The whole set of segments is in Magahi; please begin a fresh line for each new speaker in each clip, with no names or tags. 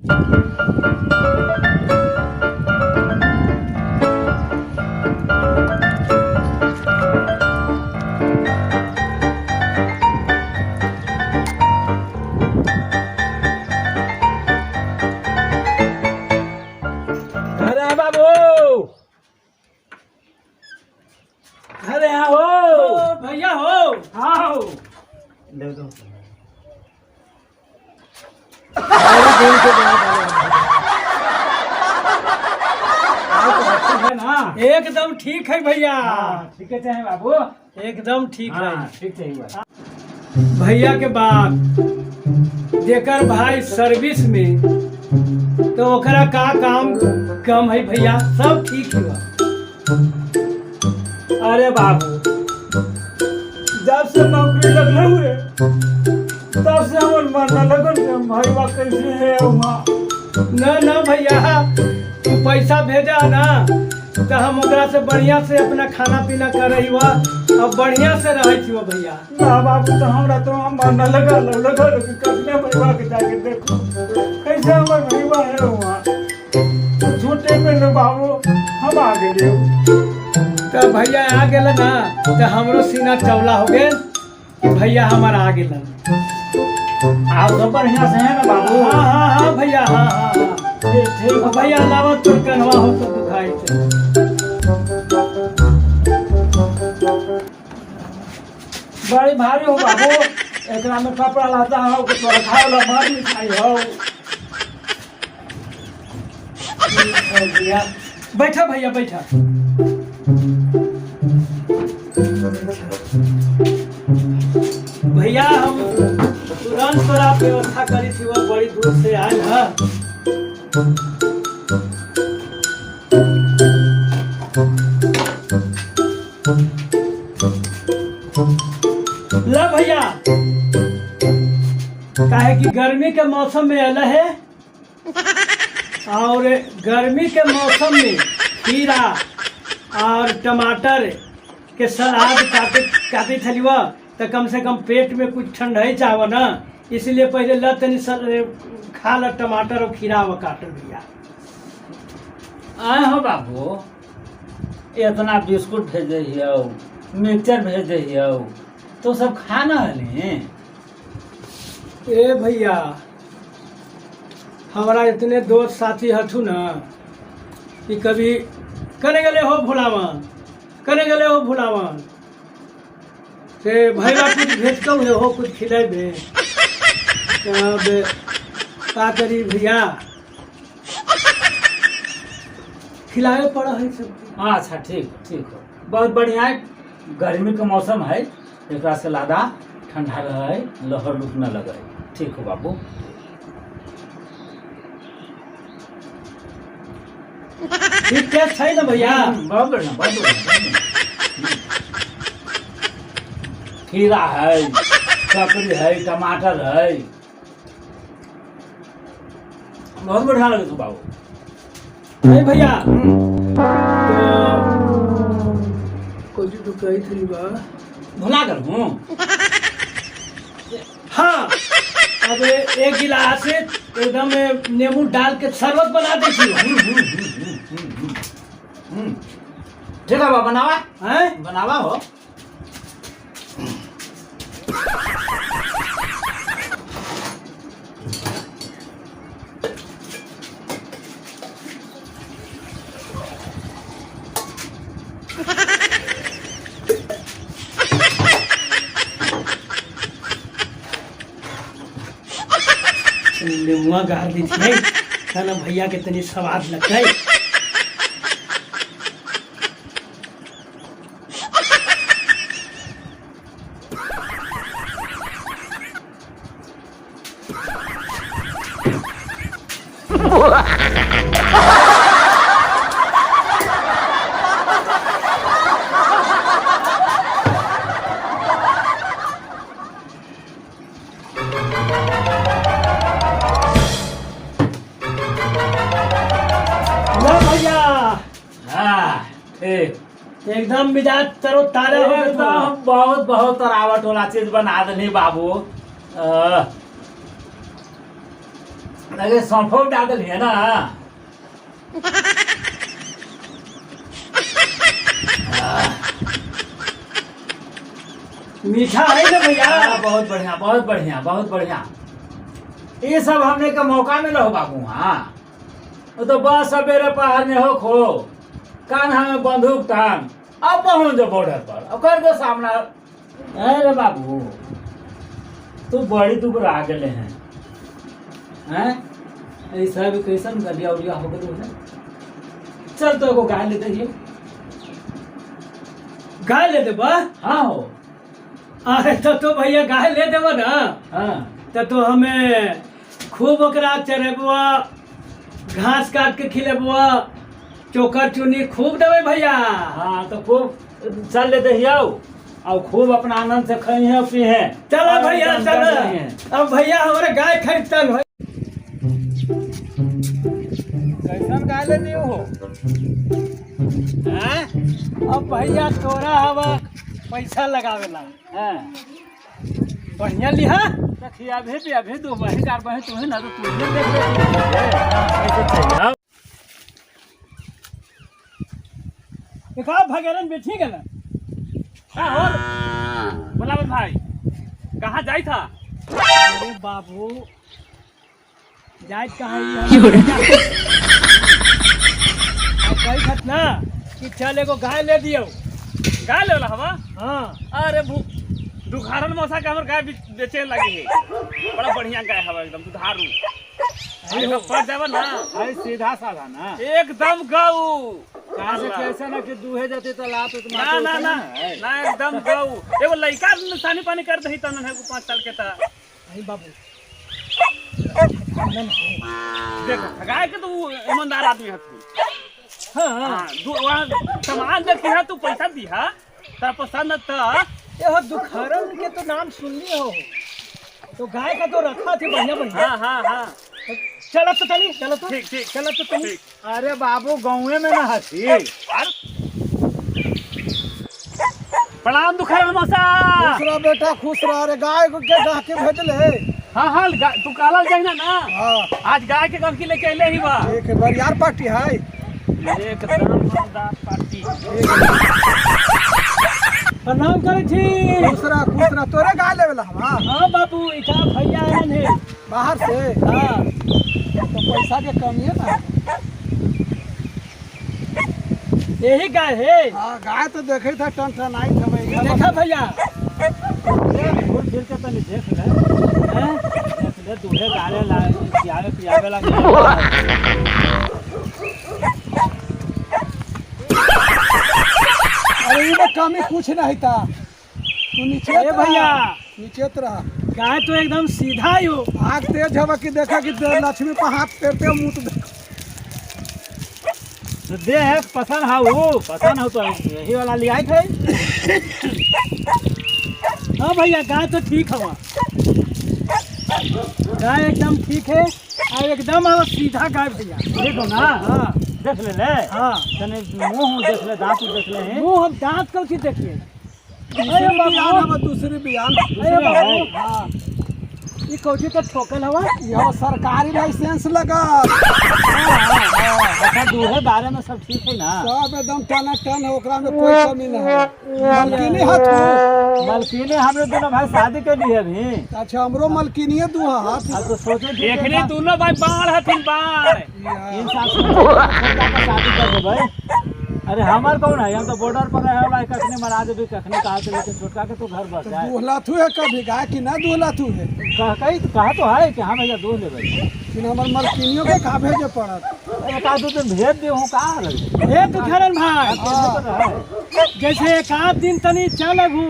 अरे बाबू, अरे आओ।
ओ, भैया हो।
आओ।
ले दो। बड़ी दिन के बाद आए हैं।
आओ तो अच्छी है ना?
एकदम ठीक है भैया।
हाँ, ठीक है चाहे बाबू।
एकदम ठीक है।
हाँ, ठीक चाहिए।
भैया के बाप जेकर भाई सर्विस में, तो ओकरा का काम कम है भैया? सब ठीक हुआ।
अरे बाबू, जब से नौकरी लगले हुए तब से हमर मन न लगल कि हम भाईवा कैसे है वहाँ।
न न भैया, तू पैसा भेजा ना तो हम ओकरा से बढ़िया से अपना खाना पीना करे हुआ और बढ़िया से रहे छी भैया।
ना बाबू, तो हमरा तो मन न लगल लगल कि कखने भाईवा के जाके देखो कैसे हमर भाईवा है वहाँ। तो झूठे में न बाबू, हम आ गेलियो।
तो भैया आ गेल ना तो हमरो सीना चौला हो गेल कि भैया हमार आ गेलन।
आप सब बढ़िया से है ना बाबू?
हाँ हाँ हाँ भैया, हाँ हाँ हाँ।
ठीक ठीक।
अब भैया अलावा तोर कन्हवा हो तो दुखाई छे।
बड़ी भारी हो बाबू, एकरा में कपड़ा लाता हो कि तोरा खाए वाला मार मिठाई हो।
भैया बैठा, भैया बैठा। भैया, हम तुरंत तोरा व्यवस्था करी थी, वो बड़ी दूर से आयल है। ल भैया, काहे कि गर्मी के मौसम में अल है और गर्मी के मौसम में खीरा और टमाटर के सलाद काटे काटे थलिवा तो कम से कम पेट में कुछ ठंड ही चाहो ना, इसलिए पहले ल तनी खा ल टमाटर और खीरा व काटल भैया।
आए हो बाबू, इतना बिस्कुट भेजे हियो, मिक्सचर भेजे हियो, तो सब खाना हली?
ए भैया, हमारा इतने दोस्त साथी हथु ना कि कभी करे गले हो भुलावन, करे गले हो भुलावन से भैया कुछ भेजते हो, कुछ खिलेबे। तब का करी भैया, खिलाए पड़ा है सब।
अच्छा, ठीक ठीक हो, बहुत बढ़िया है। गर्मी के मौसम है, एकरा से लादा ठंडा रहे, लहर लूक न लगे। ठीक हो बाबू।
ठीक टेस्ट है ना भैया?
बहुत बढ़िया, बहुत बढ़िया, बहुत बढ़िया। खीरा है, ककड़ी है, टमाटर है, बहुत बढ़िया लगे तो बाबू।
नहीं भैया, तो कुछ तो कही थी बा।
भुला कर हूँ।
हाँ, अब एक गिलास एकदम नींबू डाल के शरबत बना दे थी।
ठीक है बाबा, बनावा।
हैं?
बनावा हो।
नींबुआ गार दी थी ना भैया के, तनी स्वाद लगता है। लो भैया।
हाँ, ठीक।
एकदम मिजाज तरो ताजा हो गया।
एकदम बहुत बहुत तरावट वाला चीज बना देनी बाबू।
लगे सौंफो डाल दिल है ना।
मीठा है ना भैया?
हाँ, बहुत बढ़िया, बहुत बढ़िया, बहुत बढ़िया। ये सब हमने का मौका मिला हो बाबू। हाँ, वो तो बस सवेरे पहाड़ में हो खो कान्हा में बंदूक टांग, अब पहुंच जाओ बॉर्डर पर, अब कर दो सामना। अरे बाबू, तू बड़ी दुबरा गए हैं, हैं? ऐसा भी कैसन गलिया उलिया हो गए है। चल तो एगो गाय लेते ही।
गाय ले देबा?
हाँ हो।
अरे तो भैया गाय ले देबा ना।
हाँ।
तो हमें खूब ओकरा चरेबुआ, घास काट के खिलेबुआ, चोकर चुनी खूब देबै भैया।
हाँ, तो खूब चल लेते ही आओ और खूब अपना आनंद से खाई है पी है।
चलो भैया,
एकदम कर
चलो।
रही हैं।
अब भैया हमारे गाय खरीदतन भाई।
कैसन गाय ले दियो हो? हैं?
अब भैया तोरा हवा पैसा लगावेला।
हाँ।
बढ़िया लिहा।
तो खियाबे पियाबे दो बही चार बही तू ही ना, तो तू ही देख ले। ऐसे चाहिए।
देखा भगेरन बैठी गेला।
का हो बोलावत भाई, कहाँ जाई था?
अरे बाबू, जाइत कहाँ कही खत ना कि चल एगो गाय ले दियो।
गाय लेवला हवा?
हाँ।
अरे भू दुखारन मौसा के हमर गाय बेचे लगी है। बड़ा बढ़िया गाय हवा, एकदम दुधारू। अरे पड़ जावा ना।
अरे सीधा साधा ना।
एकदम गऊ।
कहाँ से कैसे ना कि दूहे जाते तो लात उत
ना
मारते
ना
उतना
ना
है।
ना, एकदम गऊ। एगो लइका सानी पानी कर दही तन है 5 साल के ता।
नहीं बाबू।
देख गाय के तो वो ईमानदार आदमी हथु।
हाँ।
हाँ, वहाँ सामान देखी है तू पैसा दिहा तारा पसंद त।
ये दुखहरन के तो नाम सुनली हो, तो गाय का तो रखा थी बढ़िया बढ़िया।
हाँ हाँ हाँ।
चलो तो तनी, चलो तो।
ठीक, ठीक।
चलो तो तनी।
ठीक।
अरे बाबू, गाँवे में ना हसी।
प्रणाम दुखहरन मौसा।
खुश रह बेटा, खुश रह। अरे गाय के गाह के भेजले?
हाँ हाँ, तू काला जाइना ना।
हाँ।
आज गाय के गंकी लेके अइले ही बा।
ठीक है, बरियार पार्टी है।
एकदम दमदार पार्टी।
प्रणाम करे छी।
खुश रह, खुश रह। तोरे गाय लेवेला हवा?
हाँ बाबू, इका भैया आयल है
बाहर से।
हाँ।
तो पैसा के कमी है ना।
यही गाय है।
हाँ, गाय तो देखे था, टन टन आई था भैया।
देखा भैया।
घूर फिर के तनी देख ले।
हैं?
देख ले, दूधे गाले ला पियावे पियावे ला।
अरे ये कमी कुछ नहीं था, तू नीचे
ए भैया।
नीचे रहा।
गाय तो एकदम सीधा ही हो।
आग तेज हवा की देखा कि लक्ष्मी पर हाथ फेरते मुंह तो देख।
तो देख पसंद है, वो पसंद हो तो यही वाला ले आए थे।
हाँ भैया, गाय तो ठीक हवा, गाय एकदम ठीक है और एकदम हवा सीधा गाय भैया।
ठीक हो ना?
हाँ।
देख ले ले।
हाँ।
तने मुंह देख ले, दांत देख ले हैं।
मुंह हम दांत कौन सी देखिए?
दूसरी
अरे बाबू।
बियान हवा, दूसरी बियान।
अरे बाबू।
हाँ।
ये कौची तो ठोकल हवा?
यह सरकारी लाइसेंस लगा।
अच्छा, दूधे बारे में सब ठीक है ना?
सब एकदम टन टन है, ओकरा में कोई कमी नहीं है। मलकिनी हथ हो।
मलकिनी हमरे दोनों भाई शादी कर ली है अभी।
अच्छा, हमरो मलकिनीये दू हाथ।
अब तो सोचे थे कि
देखनी दोनों भाई बाढ़ हथिन बाढ़।
3 साल से छोटा शादी कर दे भाई। अरे हमार कौन है, हम तो बॉर्डर पर रहे वाला, कखने मरा देबी कखने कहा से, लेकिन छोटका के तो घर बस जाए।
दूहला थू है कभी गाय की ना दूहला थू है?
कह कही तो कहा तो है कि हम भैया दूध लेबै।
लेकिन हमर मलकिनियों के का भेजे पड़त?
एक आध दो दिन भेज दे हूँ का लगे।
ए दुखहरन भाई, जैसे एक आध दिन तनी चल अबू।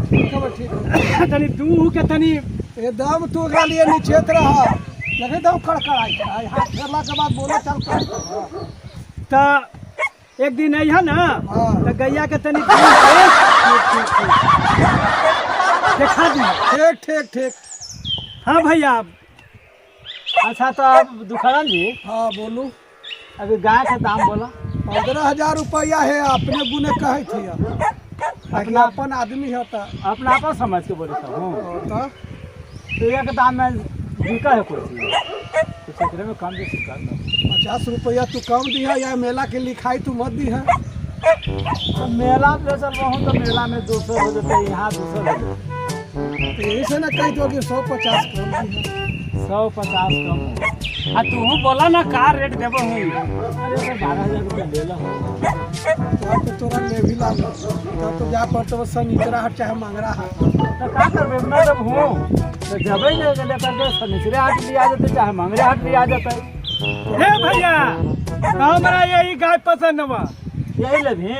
ठीक है, ठीक है।
तनी दूह के तनी
एकदम तू ओकरा लिए निचेत रह, लगे दम कड़कड़ाई आई हाथ फेरला के बाद बोला चल कर।
त एक दिन अइहा ना।
हाँ।
त गैया के तनी दूह के देखा दी।
ठीक ठीक ठीक।
हाँ भैया।
अच्छा तो अब दुखहरन जी।
हाँ बोलू।
अभी गाय का दाम बोला।
15,000 रुपया है, अपने गुने कहे थी। अपना अपन आदमी है त।
अपना अपन समझ के बोले हूँ।
तो
तो एक दाम में बिका है कोई चीज कुछ एकरे में कम बेसी कर दो।
50 रुपया तू कम दिहा या मेला के लिखाई तू मत दिहा।
तो मेला में चल रहा हूँ तो मेला में 200 हो जाते, यहाँ 200 हो जाते।
तो यही से ना कह दो कि 150 कम दिहा।
150 कम हो।
आ तू बोला ना का रेट देबो हूँ।
अरे तो 12,000 रुपया ले लो।
तब तो तोरा ले भी ला, तब तो जा पड़तो बस सनीचरा हट चाहे मंगरा हट।
तो का करबे ना जब हूँ तो जबे ले लेकर के सनीचरे हाट लिया जाते चाहे मंगरे हाट लिया जाते।
हे भैया हमरा यही गाय पसंद बा।
यही लेबी?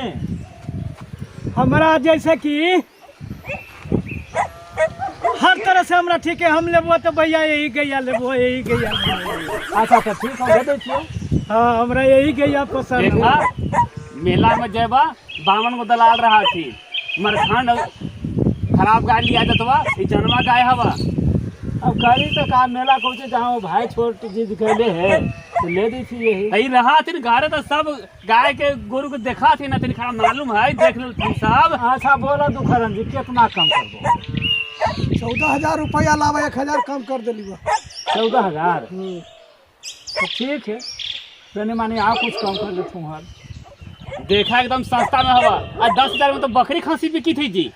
हमरा जैसे कि हर तरह से हमरा ठीक है, हम लेबो तो भैया यही गैया लेबो, यही गैया।
अच्छा तो ठीक है दे दै।
हाँ हमरा यही गैया पसंद
देखा मेला में जेबा 52 गो दलाल रहा थी मरखांड खराब गाय लिया जतवा ई जनवा गाय हवा।
अब करी तो का मेला को जहाँ वो भाई छोट जिद कैले है तो ले दी थी यही।
ई रहा थी घरे तो सब गाय के गोरु को देखा थी ना खराब मालूम है देख ले सब।
अच्छा बोला दुखरन जी कितना कम कर दो?
14,000 रुपया लावा, 1,000 कम कर दिली।
14,000 तो ठीक है तने माने आप कुछ कम कर देते हूँ।
देखा एकदम सस्ता में हवा। आ 10,000 में तो बकरी खांसी बिकी थी जी।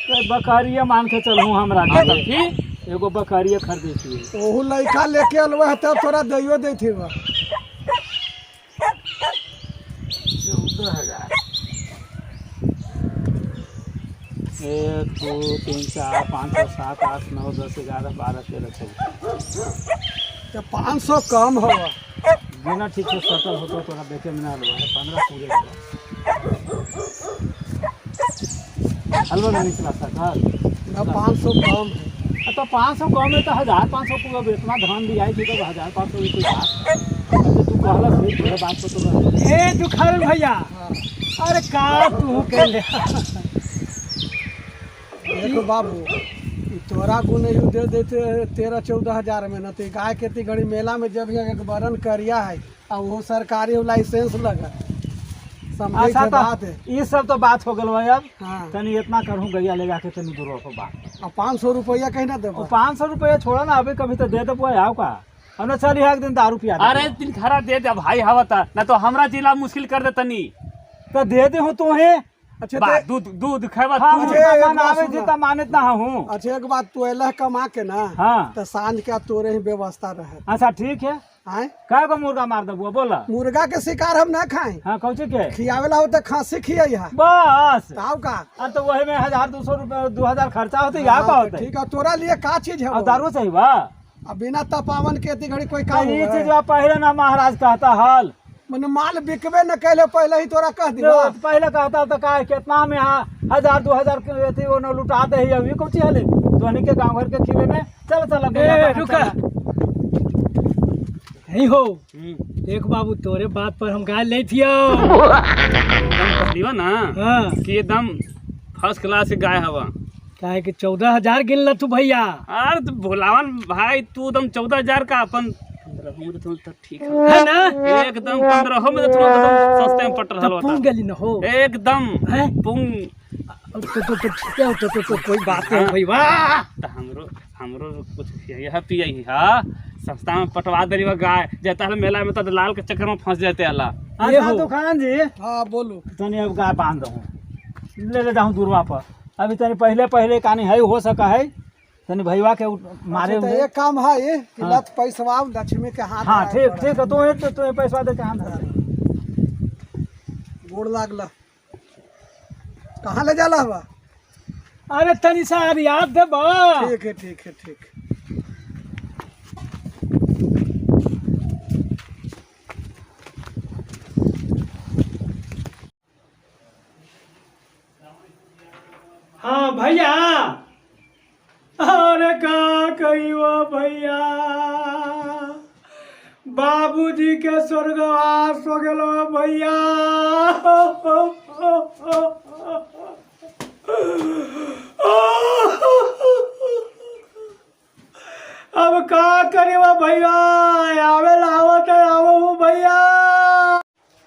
तो बकरिया मान के चलूँ हमरा एगो बकरिया खरीदे थी।
ओहू लड़का लेके अलवा है तब थोड़ा दैयो दै थी।
14,000 1 2 3 4 5 6 7 8 9 10 11 12 13 14।
तो 500 कम हवा।
बिना ठीक से सटल होता तोरा देखे में ना हलवा है 15 पूरे हलवा नहीं चला सकल
ना। 500 कम है
तो 500 कम है तो 1,500 पूरा इतना धान भी आई थी तो 1,500 की कोई बात। अच्छा तू कहला फिर थोड़ा बात को तो
ए दुखारन भैया अरे का तू कह ले।
देखो बाबू तोरा गुण दे देते 13-14 हज़ार में न तो गाय के घड़ी मेला में जब एक बरन करिया है और वो सरकारी लाइसेंस लगा समझे के बात है।
ये सब तो बात हो गल अब।
हाँ।
तनी इतना करूँ गैया ले जाके तनी दूर पर बात।
और 500 रुपया कहीं ना देबो।
500 रुपया छोड़ा ना अभी कभी तो दे देबो आओ का हमने चल एक दिन दारू पिया।
अरे दिन खरा दे दे भाई हवा ता ना तो हमरा जिला मुश्किल कर दे तनी
तो दे दे हो तो है।
अच्छा
बा दूध दूध खावा
तू
अच्छा,
आवे जी मानत ना हूं।
अच्छा एक बात तू अल्लाह कमा के ना।
हाँ।
तो सांझ के तोरे ही व्यवस्था रहे।
अच्छा ठीक है।
आए
काय को मुर्गा मार देबो बोला?
मुर्गा के शिकार हम ना खाए।
हाँ कौची के
खियावेला हो तो खांसी खियाई है
बस
ताव का।
अब तो वही में 1,200 रुपया 2,000 खर्चा होते या का होते।
ठीक है तोरा लिए का चीज है?
और दारू चाहिए बा।
अब बिना तपावन के इतनी घड़ी कोई काम
ये चीज पहले ना महाराज कहता हाल
मने माल बिकबे न कैले पहले ही तोरा कह दिबा।
पहले कहता तो का कितना में 1,000 2,000 के अथी वो न लुटा दे ही अभी कौची हले तोहनी के गांव घर के खिले में चल चल
ए रुका नहीं हो। देख बाबू तोरे बात पर हम गाय ले थियो
एकदम कहलियो ना।
हां
कि एकदम फर्स्ट क्लास के गाय हवा।
काहे कि 14,000 गिन ल तू भैया।
अरे तो भोलावन भाई तू एकदम 14,000 का अपन 15 में तो ठीक
है ना।
एकदम 15 में तो थोड़ा एकदम सस्ते में पट रहल
तो पुंग गेली न हो
एकदम
है
पुंग।
तो तो तो तो तो, तो कोई बात नहीं भाई वाह।
तो हमरो हमरो कुछ यह पियही हां सस्ता में पटवा देली गाय जाता है मेला में तो दलाल के चक्कर में फंस जाते हला।
अच्छा दुकान जी।
हां बोलो।
तनी अब गाय बांध दहूं ले ले जाऊं दूरवा पर। अभी तनी पहले पहले कानी है हो सका है तनी भईवा के मारे।
तो एक काम है कि लत पैसवा लक्ष्मी के हाथ।
हां ठीक ठीक तो तू पैसवा दे के हाथ धर।
गोड़ लागला कहाँ ले जाला हवा?
अरे तनी सा याद दे बा।
ठीक है ठीक है ठीक।
हाँ भैया अरे का कहियो भैया बाबूजी के स्वर्गवास हो गेलो भैया। अब का करेवा भैया आवे लावत आवो भैया।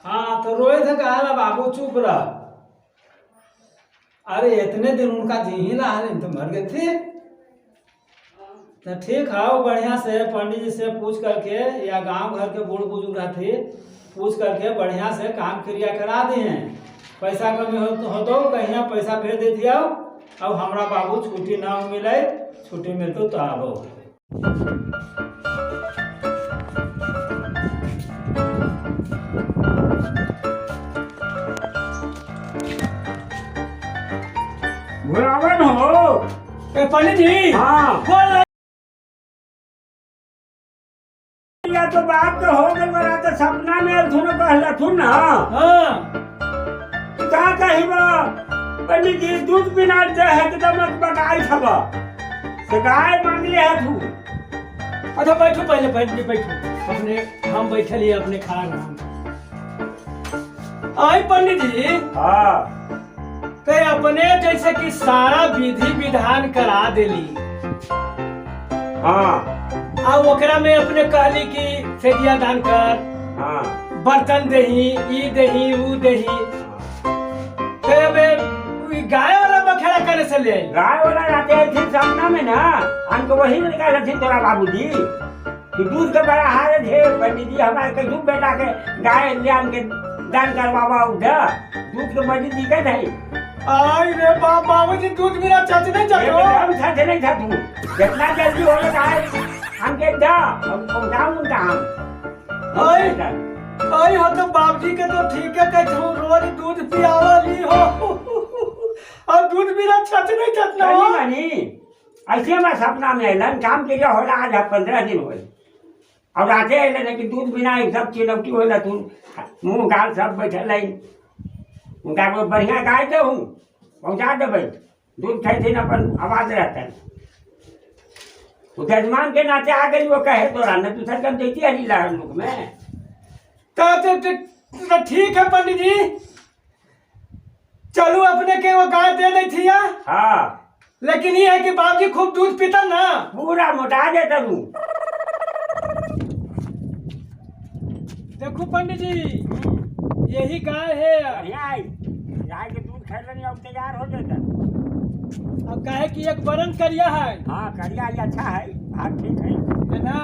हाँ तो रोए थे कहा बाबू चुप रह। अरे इतने दिन उनका जी ही ना तो मर गए थे। तो ठीक है, बढ़िया से पंडित जी से पूछ करके या गांव घर के बूढ़ बुजुर्ग रहती पूछ करके बढ़िया से काम क्रिया करा दिए। पैसा कमी हो तो कहीं पैसा भेज दे दिया। अब हमारा बाबू छुट्टी ना मिले, छुट्टी मिलतो तो आबो।
भुलावन हो।
ए पंडित जी।
हाँ।
बोल।
या तो बाप तो हो गल बड़ा तो सपना में अलथुन कहलथुन ना।
हाँ।
का कहिबा पंडित जी, दूध बिना दे है एकदम बगाई खबा से गाय मांगले है तू।
अच्छा बैठो पहले, पंडित जी बैठो, अपने हम बैठल ही अपने खड़ा रहा। आई पंडित जी।
हाँ।
तो अपने जैसे कि सारा विधि विधान करा देली।
हाँ।
आ ओकरा में अपने कहली कि सेजिया दान कर।
हाँ।
बर्तन देही, ई देही, ऊ देही। तो अबे गाय वाला बखेड़ा करे से ले आई।
गाय वाला राते थी सपना में ना, हमको वही में निकाल थी तोरा बाबूजी कि दूध के बड़ा हारे थे पंडित जी, हमारे के दूध बेटा के गाय ले आन के दान करवावा उधर दूध के बड़ी दिक्कत है।
आई रे बाप, बाबूजी दूध बिना चच नहीं चलो।
एकदम चच नहीं था तू, जितना जल्दी हो गाय हमके दा, हम पहुंचाऊं उनका हम।
आई आई हो तो बाबूजी के तो ठीक है कह तू रोज दूध पियावली हो और दूध बिना चच नहीं चचना हो।
नहीं ऐसे हमारे सपना में अलन काम के लिए होला आज 15 दिन होल और राते अलन कि दूध बिना एक सब चिनौती होला, तू मुँह गाल सब बैठल है उनका को बढ़िया गाय दे हूँ पहुँचा देबै, दूध खैथिन अपन आवाज रहतन। वो यजमान के नाते आ गई वो कहे तोरा न दूसर कम देती है लीला हम लोग में।
तो ठीक है पंडित जी, चलू अपने के वो गाय दे दी थी।
हाँ।
लेकिन ये है कि बाबूजी खूब दूध पीता ना,
पूरा मोटा देता तू।
देखो पंडित जी यही गाय है,
गाय के दूध खाए अब तैयार हो जाता।
अब गाय की एक बरन करिया है।
हाँ करिया ये अच्छा है, हाँ ठीक है ना।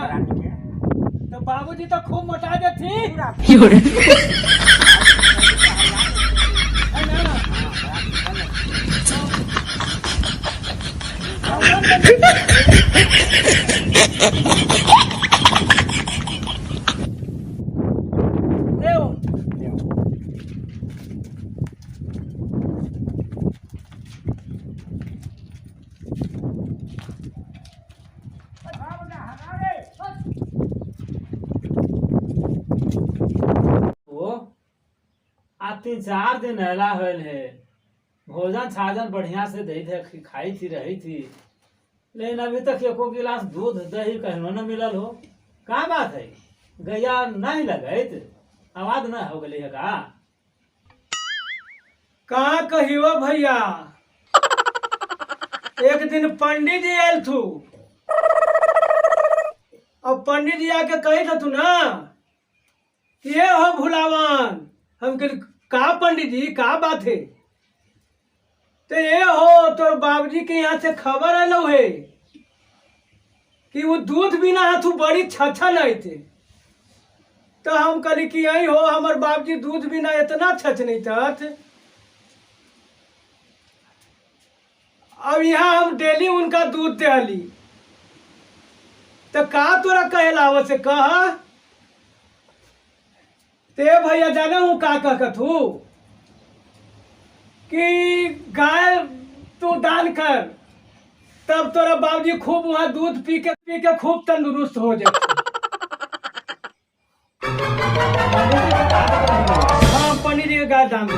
तो बाबूजी तो खूब मोटा देती है ना।
आ 3-4 दिन अला होल है, भोजन छाजन बढ़िया से दे थे, खाई थी रही थी, लेकिन अभी तक एको गिलास दूध दही कहीं न मिलल हो। का बात है, गैया नहीं लगैत आवाज न हो गई है का?
का कहियो भैया, एक दिन पंडित जी आयल थू और पंडित जी आके कही था ना कि ये हो भुलावन। हम कह का पंडित जी का बात है? तो ये हो तोर बाबूजी के यहाँ से खबर आलो है कि वो दूध बिना हाथू बड़ी छछन आई थे। तो हम कहली कि यही हो हमार बाबूजी दूध बिना इतना छछ नहीं था। अब यहाँ हम डेली उनका दूध दे, तो का तोरा कहे से कह ते भैया जाने हूँ का कह कथू कि गाय तू दान कर तब तोरा बाबूजी खूब वहाँ दूध पी के खूब तंदुरुस्त हो जाए। हाँ पंडित जी के गाय दान दे।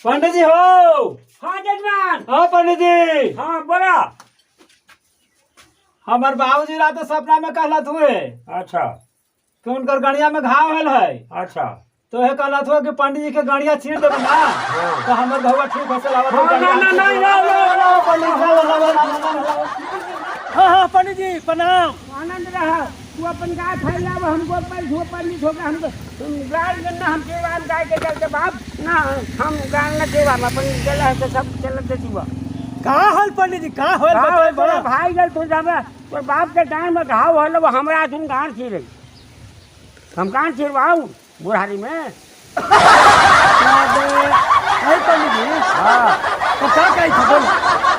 पंडित जी हो?
हाँ जजमान।
हाँ पंडित जी।
हाँ बोला।
हमार बाबूजी रात सपना में कहलत हुए।
अच्छा।
कि उनकर गड़िया में घाव होल है।
अच्छा।
तो ये कहलत हुए कि पंडित जी के गड़िया छीर देबे ना।
हाँ।
तो हमर घाव ठीक हो चलावत।
हाँ, ना ना ना ना ना
पंडित जी।
हाँ हाँ पंडित जी प्रणाम।
आनंद रहा तू अपन गाय फैलाव हमको पर पंडित हो गया हमको गाय ना हम देवान गाय के चलते बाप ना हम गाय न देवान अपन गला है तो सब चलत देती।
का हाल पंडित जी का होल
का
बताए
होल
बड़ा
तोरा भाई गल तू हमरा तोर बाप के डांड में घाव होल वो हमरा तुम गांड चीरे। हम गांड चिरवाऊ बुढ़ारी में?
अरे पंडित जी।
हाँ।
तो का कहै छी बोल।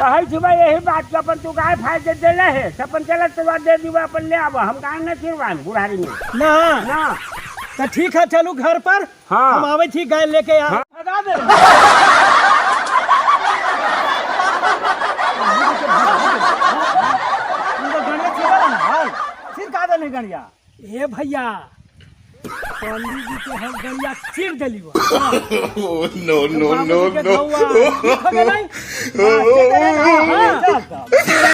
कहै छी भाई यही बात के अपन तू गाय फाड़ के देले है तो अपन चल तोरा दे दीबा अपन ले आब, हम गांड न चिरवाएम बुढ़ारी में।
ना
ना।
तो ठीक है, चलू घर पर।
हाँ।
हम आवे छी गाय लेके आ।
हाँ।
भगा दे।
उनको गणिया छिड़ल ना हाल सिर का दे गणिया।
ए भैया, पंडित जी के हम गड़िया चीर देली बा।
No, no, no,
बाबूजी के
no.
गौआ ठीक हो गेलै?
हाँ,
हाँ।
चल तब।